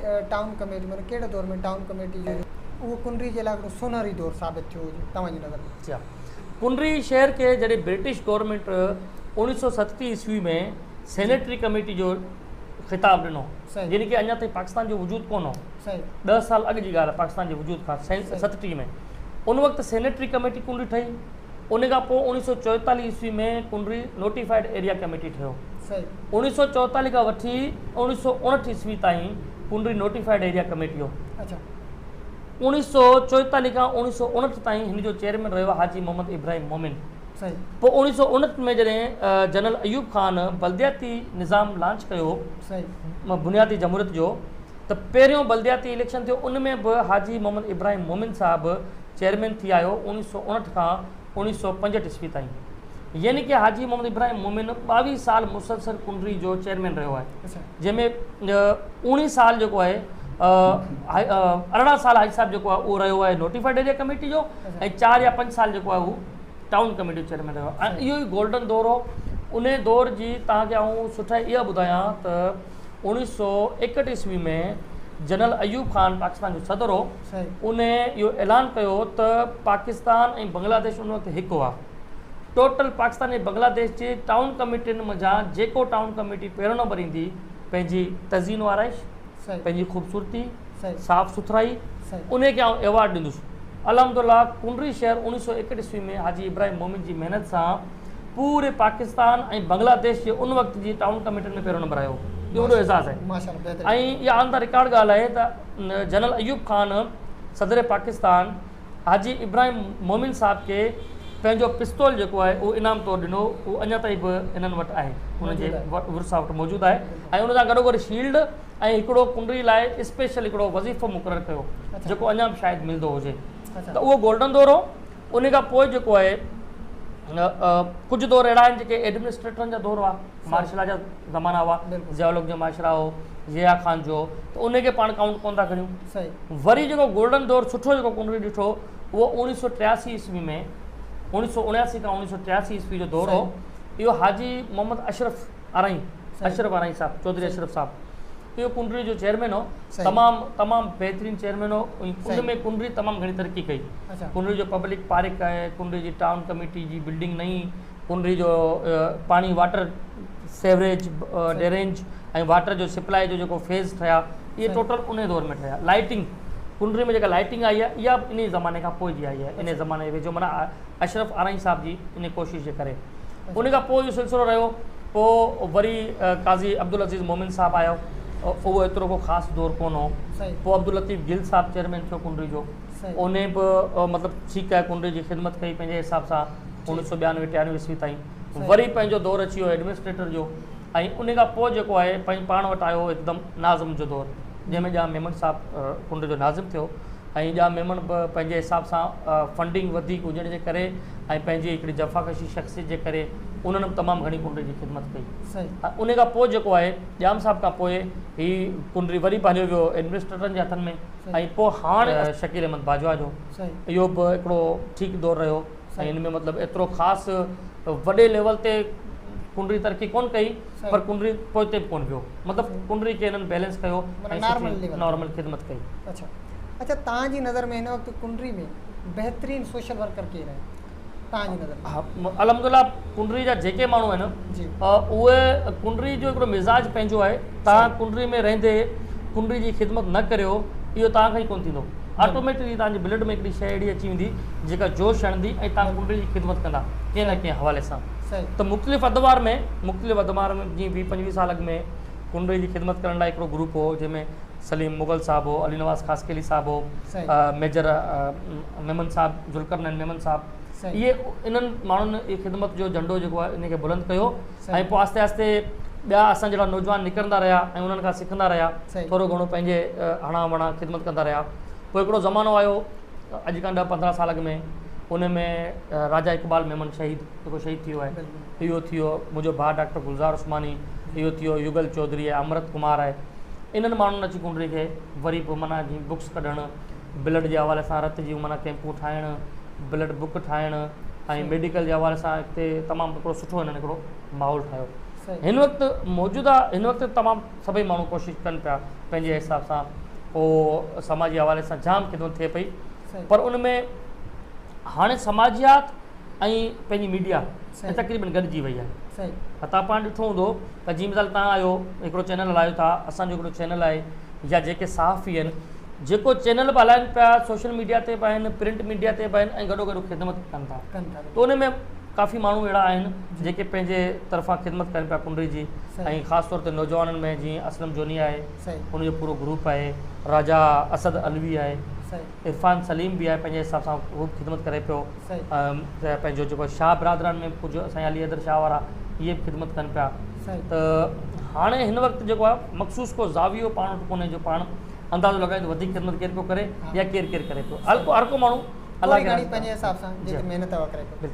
Town committee معنيٰ ڪهڙي دور ۾ ٽائون ڪميٽي جو اهو ڪنري جي لاء هڪڙو سونهري دور ثابت ٿيو هجي توهان جي نظر ۾؟ جي ها، ڪنري شهر کي جڏهن برٽش گورنمينٽ 1937 عيسوي ۾ سينيٽري ڪميٽي جو خطاب ڏنو، يعني ڪي اڃا تائين پاڪستان جو وجود ڪونه هو، 10 سال اڳ جي ڳالهه آهي پاڪستان جي وجود کان 37 ۾، ان وقت سينيٽري ڪميٽي ڪنري ٺهي، ان کان پوء 1944 عيسوي ۾ ڪنري نوٽيفائيڊ ايريا ڪميٽي ٺهيو. 1944 کان وٺي 1959 عيسوي تائين ڪنري نوٽيفائيڊ ايريا ڪميٽي هو. 1944 کان 1959 تائين هن جو چيئرمين رهيو حاجي محمد ابراهيم مومن. پوء 1959 ۾ جڏهن جنرل ايوب خان بلدياتي نظام لانچ ڪيو بنيادي جمهوريت جو ته پهريون بلدياتي اليڪشن ٿيو ان ۾ به حاجي محمد ابراهيم مومن صاحب چيئرمين ٿي آيو 1959 کان 1965 عيسوي تائين. يعني ڪي حاجي محمد ابراهيم مومن 22 سال مسلسل ڪنري جو چيئرمين رهيو آهي جنهن ۾ 19 سال جيڪو آهي 18 سال حاجي صاحب جيڪو آهي اهو رهيو آهي نوٽيفائيڊ ايريا ڪميٽي جو ۽ 4 يا 5 سال جيڪو آهي هو ٽائون ڪميٽي جو چيئرمين رهيو آهي ۽ اهو ئي گولڊن دور هو. ان دور جي توهان کي آئون سٺائي اها ٻڌايان ته 1961 عيسوي ۾ جنرل ايوب خان پاڪستان جو صدر هو، ان اهو اعلان ڪيو ته پاڪستان ۽ بنگلاديش ان وقت هڪ هئا. ٽوٽل پاڪستان ۽ بنگلاديش جي ٽائون ڪميٽين منجهان جيڪو ٽائون ڪميٽي پهريون نمبر ايندي پنهنجي تزئين و آرائش، پنهنجي خوبصورتي، صاف سٿرائي انهي کي آئون ايوارڊ ڏيندس. الحمدلله ڪنري شهر 1961 عيسوي ۾ حاجي ابراهيم مومن جي محنت سان پوري پاڪستان ۽ بنگلاديش جي ان وقت جي ٽائون ڪميٽين ۾ پهريون نمبر آيو. اهو وڏو اعزاز آهي ۽ اها آن the record ڳالهه آهي ته جنرل ايوب خان صدر پاڪستان حاجي ابراهيم مومن صاحب کي پنهنجو پستول جيڪو آهي اهو انعام طور ڏنو، اهو اڃا تائين به انهن وٽ آهي، انهن جي ورثا وٽ موجود آهي ۽ ان سان گڏوگڏ شيلڊ ۽ هڪڙو ڪنري لاء اسپيشل هڪڙو وظيفو مقرر ڪيو جيڪو اڃا به شايد ملندو هجي ته اهو گولڊن دور هو. ان کان پوء جيڪو آهي ڪجهه دور اهڙا آهن جيڪي ايڊمنسٽريٽرن جا دور هئا، مارشل لا جا زمانا هئا، ضياء الحق جو معاشرا هو، يحيٰ خان جو، ته ان کي پاڻ ڪائونٽ ڪونه ٿا ڪريون. وري جيڪو گولڊن دور سٺو جيڪو ڪنري ڏٺو اهو 1983 عيسوي ۾ 1979 کان 1983 عيسوي جو دور هو. اهو حاجي محمد اشرف آرائين، اشرف آرائين صاحب، چوڌري اشرف صاحب، اهو ڪنري جو چيئرمين هو. تمام تمام بهترين چيئرمين هو ۽ ان ۾ ڪنري تمام گهڻي ترقي ڪئي. ڪنري جو پبلڪ پارڪ آهي، ڪنري جي ٽائون ڪميٽي جي بلڊنگ نئين، ڪنري جو پاڻي واٽر سيوريج ڊرينج ۽ واٽر جو سپلائي جو جيڪو فيز ٺهيا اهي ٽوٽل انهي دور ۾ ٺهيا. لائٽنگ ڪنري ۾ جيڪا لائٽنگ آئي آهي اها به انهي زماني کان پوء جي آئي آهي، انهي زماني جي ويجهو معنيٰ اشرف آرائين صاحب جي انهي ڪوشش جي ڪري. ان کان پوء اهو سلسلو رهيو، پوء وري قاضي عبدالعزيز مومن صاحب آيو، اهو ايترو ڪو خاص دور ڪونه هو. پوء عبداللطيف گل صاحب چيئرمين ٿيو ڪنري جو، انهي به مطلب ٺيڪ آهي ڪنري جي خدمت ڪئي پنهنجي حساب سان 1992 93 عيسوي تائين. وري پنهنجو دور اچي ويو ايڊمنسٽريٽر جو ۽ ان کان پوء جيڪو آهي پنهنجي پاڻ وٽ آيو هڪدم ناظم جو دور، جنهن ۾ ڄام ميمڻ صاحب ڪنڊ جو ناظم ٿيو ۽ ڄام ميمڻ به پنهنجي حساب سان فنڊنگ وڌيڪ هجڻ جي ڪري ۽ پنهنجي هڪڙي جفاڪشي شخصيت جي ڪري انهن به تمام گهڻي ڪنڊ جي خدمت ڪئي. ۽ ان کان پوء جيڪو آهي ڄام صاحب کان پوء هي ڪنڊري وري به هليو ويو ايڊمنسٽريٽرن جي هٿن ۾ ۽ پوء هاڻ شڪيل احمد باجوا جو اهو به هڪڙو ٺيڪ دور رهيو ۽ ان ۾ مطلب ايترو خاص وڏي ليول تي ڪنري ترقي ڪونه ڪئي پر ڪنري پوئتي به ڪونه ويو، مطلب ڪنري کي هنن بيلنس ڪيو ۽ سٺي نارمل خدمت ڪئي. اڇا اڇا توهان جي نظر ۾ هن وقت ڪنري ۾ بهترين سوشل ورڪر ڪير آهن توهان جي نظر ۾؟ ها الحمدلله ڪنري جا جيڪي ماڻهو آهن اهي ڪنري جو هڪڙو مزاج پنهنجو آهي، توهان ڪنري ۾ رهندي ڪنري جي خدمت نه ڪريو اهو توهان کان ئي ڪونه ٿيندو. آٽوميٽڪلي توهان جي بلڊ ۾ هڪڙي شيء اهڙي اچي ويندي جيڪا جوش هڻندي ۽ توهان ڪنري جي خدمت ڪندا ڪنهن نه ڪنهن حوالي سان ته مختلف ادوار ۾ مختلف ادوار ۾ جيئن 20 25 سال اڳ ۾ ڪنري جي خدمت ڪرڻ لاء هڪڙو گروپ هو جنهن ۾ سليم مغل صاحب هو، علي نواز خاصخيلي صاحب هو، ميجر ميمن صاحب، ذوالقرنين ميمن صاحب، اهي انهن ماڻهن اهي خدمت جو جهنڊو جيڪو آهي ان کي بلند ڪيو ۽ پوء آهستي آهستي ٻيا اسان جهڙا نوجوان نڪرندا رهيا ۽ انهن کان سکندا رهيا، ٿورو گهڻو پنهنجي هڻان وڻان خدمت ڪندا رهيا. پوء هڪڙو زمانو آيو اڄ کان 10 15 سال اڳ ۾ ان ۾ راجا اقبال ميمڻ شهيد جيڪو شهيد ٿي ويو آهي اهو ٿي ويو، منهنجو ڀاء ڊاڪٽر گلزار عثماني اهو ٿي ويو، يگل چوڌري آهي، امرت ڪمار آهي، انهن ماڻهن اچي ڪنري کي وري به معنيٰ جيئن بڪس ڪڍڻ، بلڊ جي حوالي سان رت جون معنيٰ ڪئمپون ٺاهڻ، بلڊ بڪ ٺاهڻ ۽ ميڊيڪل جي حوالي سان هتي تمام هڪڙو سٺو هنن هڪڙو ماحول ٺاهيو. هن وقت موجوده هن وقت تمام سڀئي ماڻهو ڪوشش ڪن پيا پنهنجي حساب سان پوء سماجي حوالي سان جام خدمت ٿئي پئي پر ان ۾ هاڻي سماجيات ۽ پنهنجي ميڊيا تقريبن گڏجي وئي آهي تان پاڻ ڏٺو هوندو ته جيئن مثال تان آهيو هڪڙو چينل هلايو ٿا اسان جو هڪڙو چينل آهي يا جيڪي صحافي آهن جيڪو چينل به هلائن پيا سوشل ميڊيا تي به آهن پرنٽ ميڊيا تي به آهن ۽ گڏو گڏ خدمت ڪن ٿا ته ان ۾ ڪافي ماڻهو اهڙا آهن جيڪي پنهنجي طرفان خدمت ڪن پيا ڪنري جي ۽ خاص طور تي نوجوانن ۾ جيئن اسلم جوني آهي ان جو پورو گروپ آهي راجا اسد علوي آهي عرفان سليم به آهي پنهنجي حساب سان هو به خدمت ڪري پيو ته پنهنجو جيڪو شاهه برادران ۾ ڪجهه اسان جا علي حيدر شاهه وارا اهي به خدمت ڪن پيا ته هاڻي هن وقت جيڪو آهي مخصوص ڪو زاويو پاڻ وٽ ڪونهي جو پاڻ اندازو لڳايون ته وڌيڪ خدمت ڪير پيو ڪري يا ڪير ڪير ڪري پيو هر ڪو ماڻهو الله کي پنهنجي حساب سان جيڪي محنت ڪري پيو.